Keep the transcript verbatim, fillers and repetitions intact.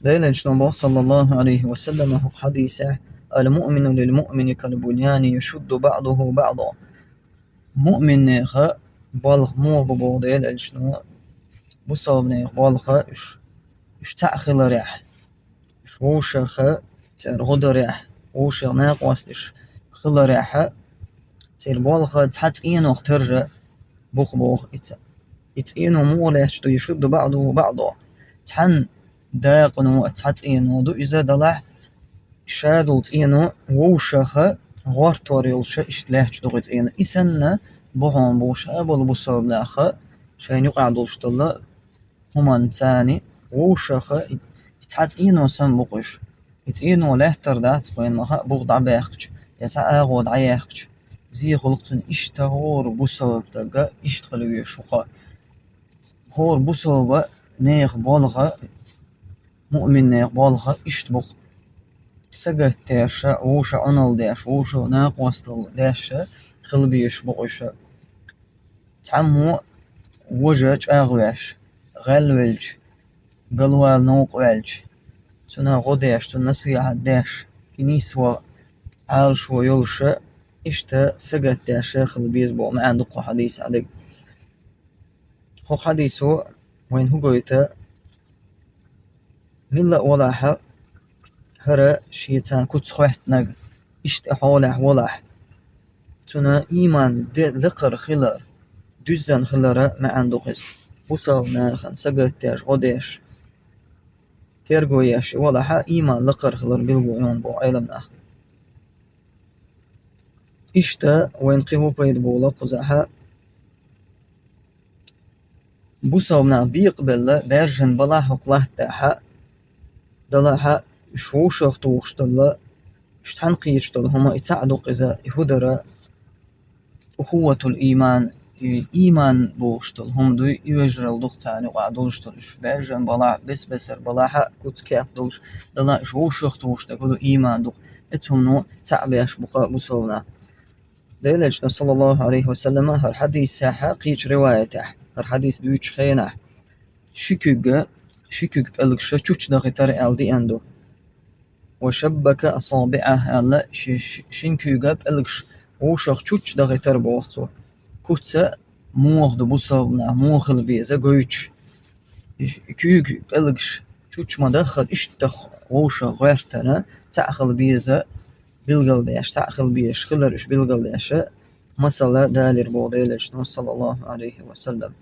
Делан Элчано боху, саллаллаху алейхи ва саллам, хӀокху хьадисехь: «Ал-муъмину лил-муъмини кал-буньяни яшудду баъдуху баъда». Муъминеха болх муха бу боху Делан Элчано, бусалбанех болх уьш, уьш цхьаъ хиларехь, уьш вовшаха церан гӀо дарехь, вовшех накъосташ хиларехь, церан болх цхьа цӀенох тарра бу-кх боху иза. И цӀено муха лаьтташ ду, яшудду баъдуху баъда? Цхьана дакъано, цхьа цӀено ду иза, делахь ша долу цӀено вовшаха гӀортор йолуша иштта лаьтташ ду-кх и цӀено. И санна бу хьуна боху ша болу бусалбанаха, шайна юкъахь долуш долу хӀуманца вовшаха и, и цхьа цӀено санна бу-кх уьш. И цӀено лаьттар дац, вайна ма хаъа, бух дӀабаьккхича, я цхьа агӀо дӀаяьккхича. Зехула-кх цунна иштта хӀора бусалба стага иштта хила везаш ву-кх. ХӀора бусалбанех болх, муъминех болх иштта бу-кх. Сагатдеш, вовшах Ӏуналла деш, вовшах накъосталла деш хила безаш бу-кх уьш. Цхьаммо важа чӀагӀвеш, гӀелвелча, галвала новкъа ваьлча, цунах гӀо деш, цунна насихьат деш, и нисван Ӏалашо йолуша, иштта сагатдеш хила беза боху маьӀна ду-кх хӀокху хьадисехь дерг. ХӀокху хьадисо вайна хӀун гойту? Милла а валахь, хӀара шеца куц хоьттинарг иштта хьолехь валахь, цуьнан ийман де-, лакхара хилар, дуьззина хилара маьӀна ду-кх иза. Бусалба нахана сагатдеш, гӀо деш, терго еш и валахь, ийман лакхара хилар билгало ю боху Ӏеламнаха. Иштта вайна кхин хӀун пайда болу кхузахь? Бусалба нах бекъабелла, баьржина балахь хӀокху латтахь, делахь уьш вовшах тухуш долу, уьш цхьаьна кхеташ долу хӀума и цхьаъ ду-кх иза, и хӀун дара? Ухуватул ийман, и ийман бохуш долу хӀума дуй, и вежаралла ду-кх царна юкъахь долуш долу, уьш баьржина балахь, бес-бесара балахь а, куц-кеп долуш, делахь уьш вовшах тухуш дерг хӀун ду, ийман ду-кх. Оцу хӀумано цхьаъ беш бу-кх бусалба нах. Делан Элчано, саллаллаху алейхи ва саллама, хӀара хьадисехь, кхечу риваятехь, хӀара хьадис дуьйцучу хенахь, ши куьйга, ши куьйга пӀелгаш чучча дахийтара аьлла деана ду. «Ва шаббака асабиӀаху», аьлла, ши-, ши-, шина куьйга пӀелгаш вовшах чучча дахийтара боху цо. Куц муха ду бусалба нах, муха хила беза гойтуш. И куьйга пӀелгаш чучча ма-даххара, иштта вовшах гӀоьртина, цхьаъ хила беза билгалдеш, цхьаъ хила безаш хилар уьш билгалдеш, масала далийра боху Делан Элчано, саллаллаху алейхи ва саллам.